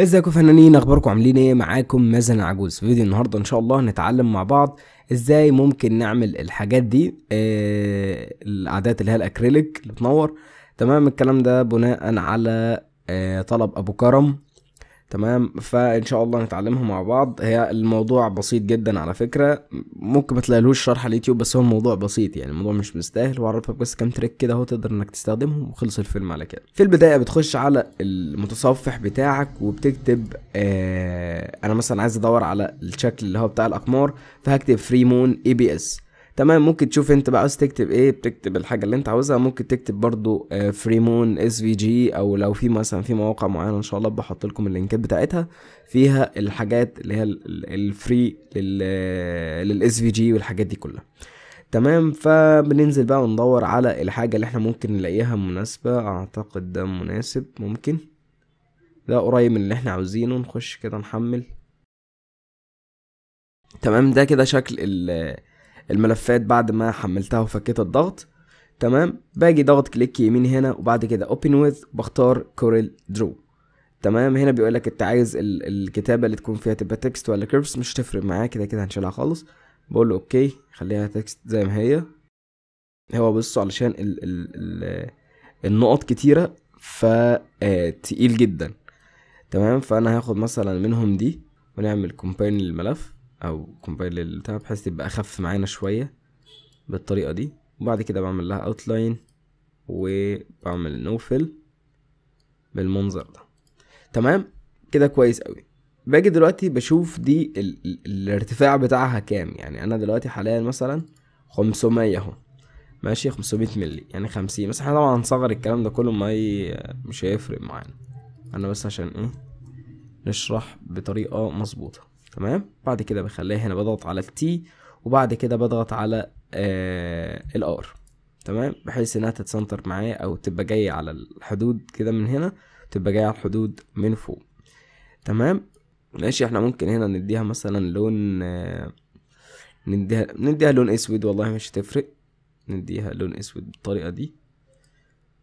ازيكم فنانين، اخباركم عاملين ايه؟ معاكم مازن عجوز. في فيديو النهارده ان شاء الله هنتعلم مع بعض ازاي ممكن نعمل الحاجات دي، العادات اللي هي الاكريليك اللي بتنور. تمام، الكلام ده بناء على طلب ابو كرم. تمام، فان شاء الله نتعلمها مع بعض. هي الموضوع بسيط جدا على فكرة، ممكن ما تلاقيلهوش شرح على اليوتيوب، بس هو الموضوع بسيط، يعني الموضوع مش مستاهل. واعرفك بس كام trick كده اهو تقدر انك تستخدمهم وخلص الفيلم على كده. في البداية بتخش على المتصفح بتاعك وبتكتب انا مثلا عايز ادور على الشكل اللي هو بتاع الاقمار، فهكتب free moon EPS. تمام، ممكن تشوف انت بقى عاوز تكتب ايه، بتكتب الحاجة اللي انت عاوزها. ممكن تكتب برضو free moon SVG، او لو في مثلا في مواقع معينة ان شاء الله بحط لكم اللينكات بتاعتها فيها الحاجات اللي هي ال free لل SVG والحاجات دي كلها. تمام، فبننزل بقى وندور على الحاجة اللي احنا ممكن نلاقيها مناسبة. اعتقد ده مناسب، ممكن ده قريب من اللي احنا عاوزينه. نخش كده نحمل. تمام، ده كده شكل الملفات بعد ما حملتها وفكيت الضغط. تمام، باجي ضغط click يمين هنا وبعد كده open with، بختار Corel Draw. تمام، هنا بيقول لك انت عايز الكتابة اللي تكون فيها تبقى text ولا curves، مش هتفرق معايا كده كده هنشيلها خالص. بقول له okay خليها text زي ما هي. هو بصوا علشان ال ال ال النقط كتيرة فتقيل جدا. تمام، فانا هاخد مثلا منهم دي ونعمل combine للملف او combine للبتاع بحيث تبقى اخف معانا شوية بالطريقة دي. وبعد كده بعمل لها outline وبعمل no fill بالمنظر ده. تمام كده كويس قوي. باجي دلوقتي بشوف دي الارتفاع بتاعها كام، يعني انا دلوقتي حاليا مثلا 500 اهو، ماشي 500 ملي يعني 50. بس احنا طبعا هنصغر الكلام ده كله، ما مش هيفرق معانا، انا بس عشان ايه نشرح بطريقة مظبوطة. تمام، بعد كده بخليها هنا بضغط على ال T وبعد كده بضغط على ال R. تمام، بحيث انها تتسنتر معايا او تبقى جاية على الحدود كده من هنا، تبقى جاية على الحدود من فوق. تمام ماشي، احنا ممكن هنا نديها مثلا لون، نديها لون اسود، والله مش هتفرق، نديها لون اسود بالطريقة دي.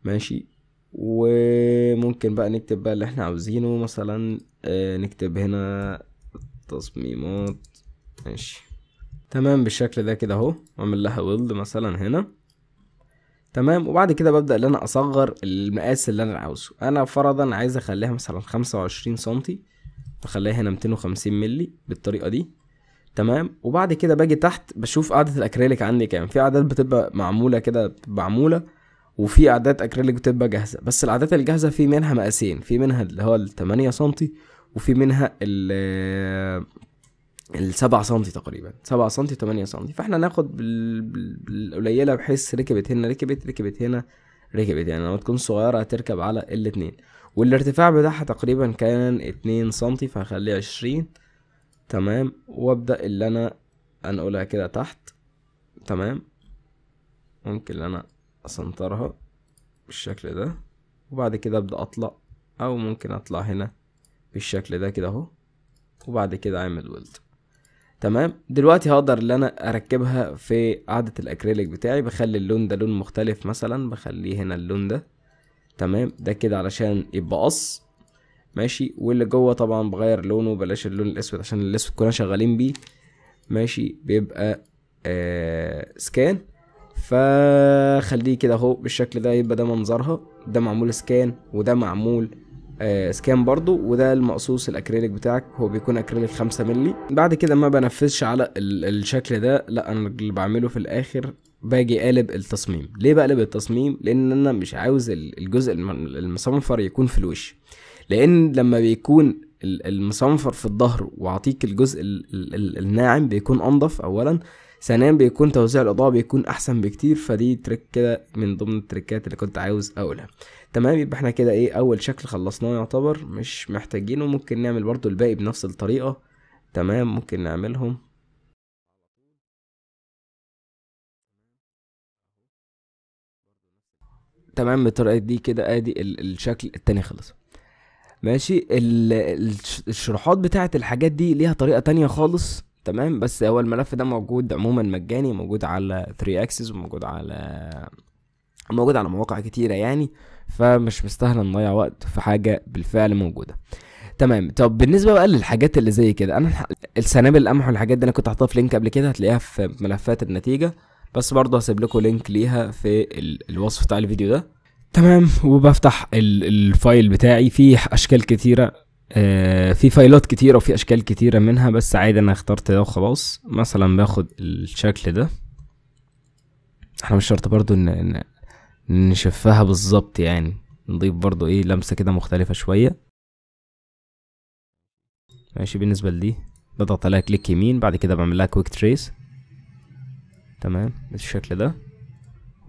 ماشي، وممكن بقى نكتب بقى اللي احنا عاوزينه، مثلا نكتب هنا تصميمات. ماشي تمام بالشكل ده كده اهو، واعمل لها weld مثلا هنا. تمام، وبعد كده ببدأ ان انا اصغر المقاس اللي انا عاوزه. انا فرضا عايز اخليها مثلا 25 سنتي، بخليها هنا 250 ملي بالطريقة دي. تمام، وبعد كده باجي تحت بشوف قاعدة الاكريليك عندي كام. في اعداد بتبقى معمولة كده، بتبقى معمولة، وفي اعداد اكريليك بتبقى جاهزة. بس الاعداد الجاهزة في منها مقاسين، في منها اللي هو ال 8 سنتي، وفي منها ال 7 سنتي تقريبا، 7 سنتي 8 سنتي. فاحنا ناخد بالقليلة بحيث ركبت هنا ركبت، ركبت هنا ركبت، يعني لما تكون صغيرة هتركب على الاتنين. والارتفاع بتاعها تقريبا كان 2 سنتي، فهخليه 20. تمام، وابدأ اللي انا انقلها كده تحت. تمام، ممكن اللي انا اسنطرها بالشكل ده، وبعد كده ابدأ اطلع، او ممكن اطلع هنا بالشكل ده كده اهو، وبعد كده اعمل weld. تمام، دلوقتي هقدر ان انا اركبها في قاعدة الاكريليك بتاعي. بخلي اللون ده لون مختلف، مثلا بخليه هنا اللون ده. تمام، ده كده علشان يبقى قص. ماشي، واللي جوه طبعا بغير لونه، بلاش اللون الاسود عشان الاسود كنا شغالين بيه. ماشي، بيبقى scan، فخليه كده اهو بالشكل ده، يبقى ده منظرها. ده معمول scan، وده معمول scan برضو، وده المقصوص الاكريليك بتاعك، هو بيكون اكريليك 5 ملي. بعد كده ما بنفذش على الشكل ده، لا انا اللي بعمله في الاخر باجي قالب التصميم. ليه بقلب التصميم؟ لان انا مش عاوز الجزء المصنفر يكون في الوش، لان لما بيكون المصنفر في الظهر وعطيك الجزء الناعم بيكون انضف اولا، ثانيا بيكون توزيع الاضاءة بيكون احسن بكتير. فدي trick كده من ضمن التريكات اللي كنت عاوز اقولها. تمام، يبقى احنا كده ايه اول شكل خلصناه يعتبر، مش محتاجينه. ممكن نعمل برضو الباقي بنفس الطريقة. تمام، ممكن نعملهم. تمام بالطريقة دي كده، ادي الشكل التاني خلص. ماشي، الشروحات بتاعت الحاجات دي ليها طريقه تانية خالص. تمام، بس هو الملف ده موجود عموما مجاني، موجود على 3 axis، وموجود على موجود على مواقع كتيرة يعني، فمش مستاهل نضيع وقت في حاجة بالفعل موجودة. تمام. طب بالنسبة بقى للحاجات اللي زي كده، انا السنابل القمح والحاجات دي انا كنت حاططها في link قبل كده، هتلاقيها في ملفات النتيجة، بس برضه هسيب لكم link ليها في الوصف بتاع الفيديو ده. تمام. وبفتح ال file بتاعي، فيه اشكال كتيرة، في فايلات كتيرة وفي اشكال كتيرة منها، بس عادي انا اخترت ده وخلاص. مثلا باخد الشكل ده، احنا مش شرط برضو ان نشفها بالظبط يعني، نضيف برضو ايه لمسه كده مختلفة شوية. ماشي. بالنسبة لدي بضغط عليها click يمين، بعد كده بعمل لها quick trace. تمام، بالشكل ده.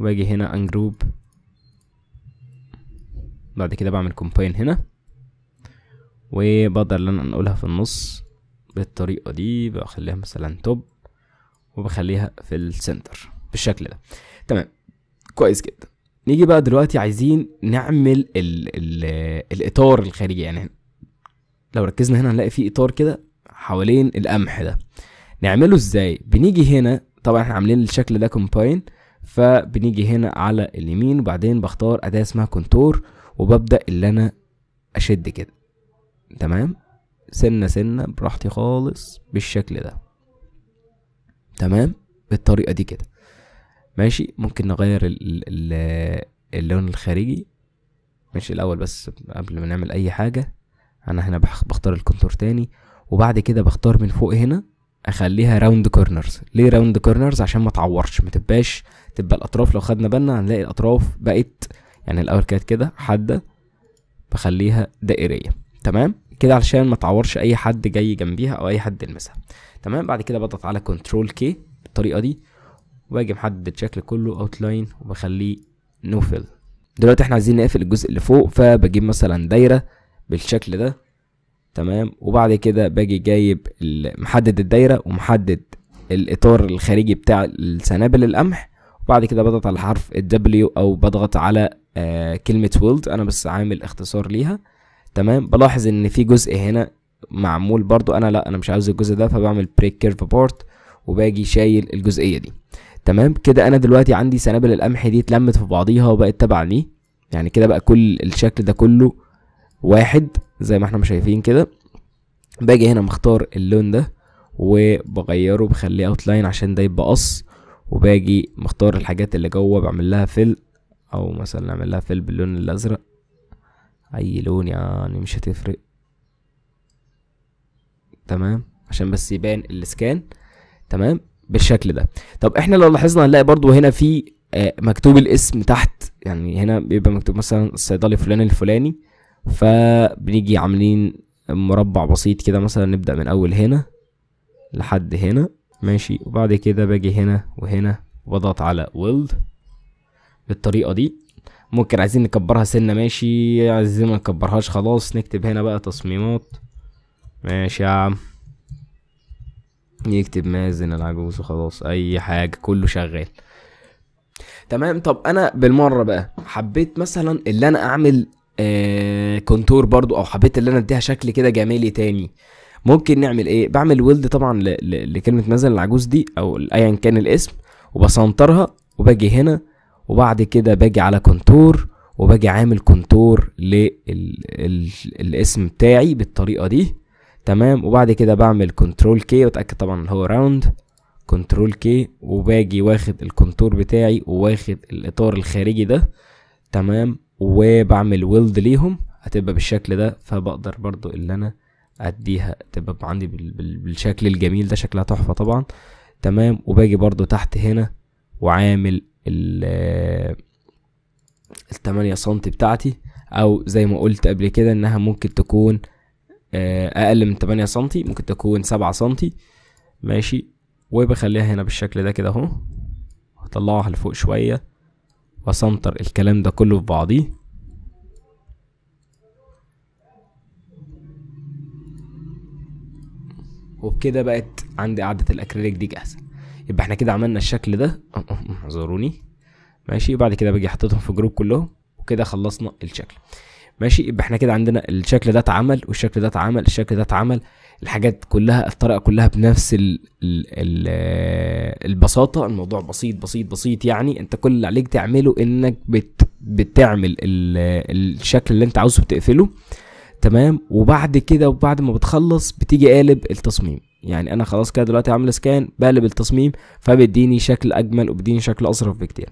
وباجي هنا ungroup، بعد كده بعمل combine هنا، وبقدر ان انا انقلها في النص بالطريقة دي، بخليها مثلا top وبخليها في ال center بالشكل ده. تمام، كويس جدا. نيجي بقى دلوقتي عايزين نعمل ال ال الاطار الخارجي. يعني لو ركزنا هنا هنلاقي فيه اطار كده حوالين القمح ده، نعمله ازاي؟ بنيجي هنا، طبعا احنا عاملين الشكل ده combine، فبنيجي هنا على اليمين وبعدين بختار اداه اسمها contour، وببدا اللي انا اشد كده. تمام، سنة سنة براحتي خالص بالشكل ده. تمام، بالطريقة دي كده. ماشي. ممكن نغير اللون الخارجي. ماشي. الاول بس قبل ما نعمل اي حاجة، انا هنا بختار ال contour تاني، وبعد كده بختار من فوق هنا اخليها round corners. ليه round corners؟ عشان ما تعورش، ما تبقاش، تبقى الاطراف لو خدنا بالنا هنلاقي الاطراف بقت، يعني الاول كانت كده حادة، بخليها دائريه. تمام كده، علشان ما تعورش اي حد جاي جنبيها او اي حد يلمسها. تمام. بعد كده بضغط على control K بالطريقة دي، وباجي محدد الشكل كله outline وبخليه no fill. دلوقتي احنا عايزين نقفل الجزء اللي فوق، فبجيب مثلا دايرة بالشكل ده. تمام. وبعد كده باجي جايب محدد الدايرة ومحدد الاطار الخارجي بتاع السنابل القمح، وبعد كده بضغط على حرف ال W او بضغط على كلمة weld، انا بس عامل اختصار ليها. تمام. بلاحظ ان في جزء هنا معمول برضو، انا لا، انا مش عاوز الجزء ده، فبعمل break curve part وباجي شايل الجزئية دي. تمام كده. انا دلوقتي عندي سنابل القمح دي اتلمت في بعضيها وبقت تبع لي، يعني كده بقى كل الشكل ده كله واحد زي ما احنا مش شايفين كده. باجي هنا مختار اللون ده وبغيره بخليه outline عشان ده يبقى قص، وباجي مختار الحاجات اللي جوه بعمل لها fill، او مثلا نعمل لها fill باللون الازرق، اي لون يعني مش هتفرق. تمام، عشان بس يبان ال scan. تمام، بالشكل ده. طب احنا لو لاحظنا هنلاقي برضو هنا في مكتوب الاسم تحت، يعني هنا بيبقى مكتوب مثلا الصيدلي فلان الفلاني، فبنيجي عاملين مربع بسيط كده، مثلا نبدأ من اول هنا لحد هنا. ماشي. وبعد كده باجي هنا وهنا وبضغط على weld بالطريقة دي. ممكن عايزين نكبرها سنة، ماشي، عايزين ما نكبرهاش خلاص، نكتب هنا بقى تصميمات. ماشي يا عم، نكتب مازن العجوز وخلاص، اي حاجة، كله شغال. تمام. طب انا بالمرة بقى حبيت مثلا اللي انا اعمل contour برضو، او حبيت اللي انا اديها شكل كده جمالي تاني، ممكن نعمل ايه؟ بعمل weld طبعا لكلمة مازن العجوز دي او ايا كان الاسم، وبسنترها وباجي هنا، وبعد كده باجي على contour وباجي عامل contour للاسم بتاعي بالطريقة دي. تمام. وبعد كده بعمل control K، واتاكد طبعا ان هو round، control K، وباجي واخد ال contour بتاعي وواخد الاطار الخارجي ده. تمام. وبعمل weld ليهم، هتبقى بالشكل ده، فبقدر برضو اللي انا اديها تبقى عندي بالشكل الجميل ده، شكلها تحفة طبعا. تمام. وباجي برضو تحت هنا وعامل ال 8 سنتي بتاعتي، او زي ما قلت قبل كده انها ممكن تكون اقل من 8 سنتي، ممكن تكون 7 سنتي. ماشي. وبخليها هنا بالشكل ده كده اهو، هطلعها لفوق شوية واسنتر الكلام ده كله في بعضيه. وبكده بقت عندي قاعدة الاكريليك دي جاهزة. يبقى احنا كده عملنا الشكل ده، اعذروني. ماشي. وبعد كده باجي حاططهم في group كلهم، وكده خلصنا الشكل. ماشي. يبقى احنا كده عندنا الشكل ده اتعمل، والشكل ده اتعمل، الشكل ده اتعمل، الحاجات كلها، الطريقة كلها بنفس ال ال ال البساطة. الموضوع بسيط بسيط بسيط، يعني انت كل اللي عليك تعمله انك بتعمل الشكل اللي انت عاوزه بتقفله. تمام. وبعد كده وبعد ما بتخلص بتيجي قالب التصميم. يعني انا خلاص كده دلوقتي عامل scan، بقلب التصميم فبيديني شكل اجمل وبيديني شكل اظرف بكتير.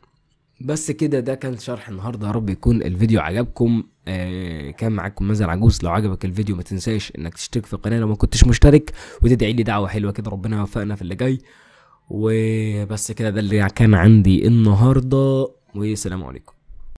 بس كده ده كان شرح النهارده، يا رب يكون الفيديو عجبكم. كان معاكم مازن عجوز. لو عجبك الفيديو ما تنساش انك تشترك في القناة لو ما كنتش مشترك، وتدعي لي دعوه حلوة كده ربنا يوفقنا في اللي جاي. وبس كده ده اللي كان عندي النهارده، والسلام عليكم.